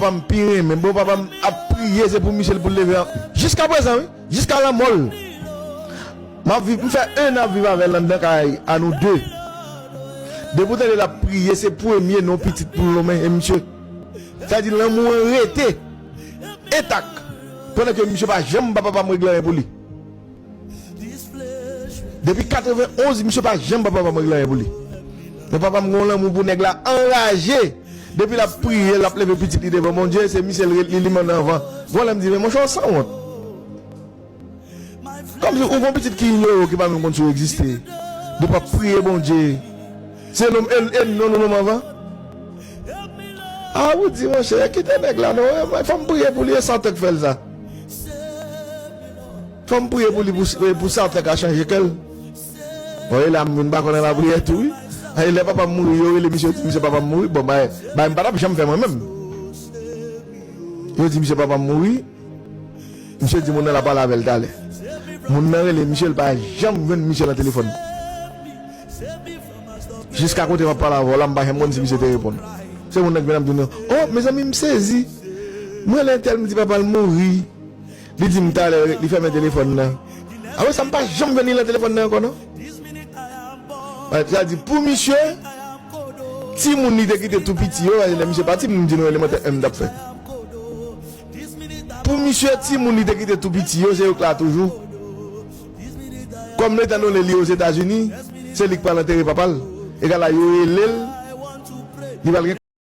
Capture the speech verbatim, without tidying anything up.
papa m pi renmen. Bon, papa m ap priye, se pou misye l pou l leve an. Jiska prezan, wi. Jiska lanmò l. M ap viv, m fè en an ap viv avè l anndan kay a nou de. Depi w tande l ap priye, se premye non pitit pou l lonmen, e misye. Sa di lanmou an rete entak. Pandan ke misye pa janm ba papa m regle anyen pou li. Depi katrevenn onz, misye pa janm ba papa m regle anyen pou li. Men papa m gen yon lanmou pou nèg la anraje. Depi l ap priye, l ap leve pitit li devan Bondye, se misye l li, li mande anvan. Gon lè m di, men monchè, w sanwont. Kòmsi ou gon pitit ki inyore w, ki pa menm konn si w egziste. Depi w ap priye Bondye. Se non, e, e non nou nonm anvan? A, ou di, monchè, kite nèg la, non, e, fò m priye pou li, e Satan k fè l sa. Fò m priye pou li, pou, pou Satan ka chanje kè l. Bon, e la, m vin pa konnen lapriyè tou, wi. E lè papa m mouri, yo rele misye, yo di misye papa m mouri. Bon, bay, bay, m pa t ap janm fè mwen menm. Yo di misye papa m mouri. Misye di moun nan l ap pale avè l talè. Moun nan rele misye, l pa janm jwenn misye nan telefòn. Jiska kote m ap pale avè w la, m pa janm konn si misye te reponn. Se moun nan ki vin ap di nou, "Oh, mezanmi, m sezi. M rele entèl, m di papa l mouri. Li di m talè, li fèmen telefòn nan." Apre sa, m pa janm jwenn li nan telefòn nan ankò, non. Sa di, pou misye, timoun li te kite tou piti yo, lè misye pati, m di nou elemantè en m t ap fè. Pou misye, timoun li te kite tou piti yo, se yo k la toujou. Kòm letan donnen li Ozetazini, se li k pral antere papa l. Egal a yo rele l, li pral gen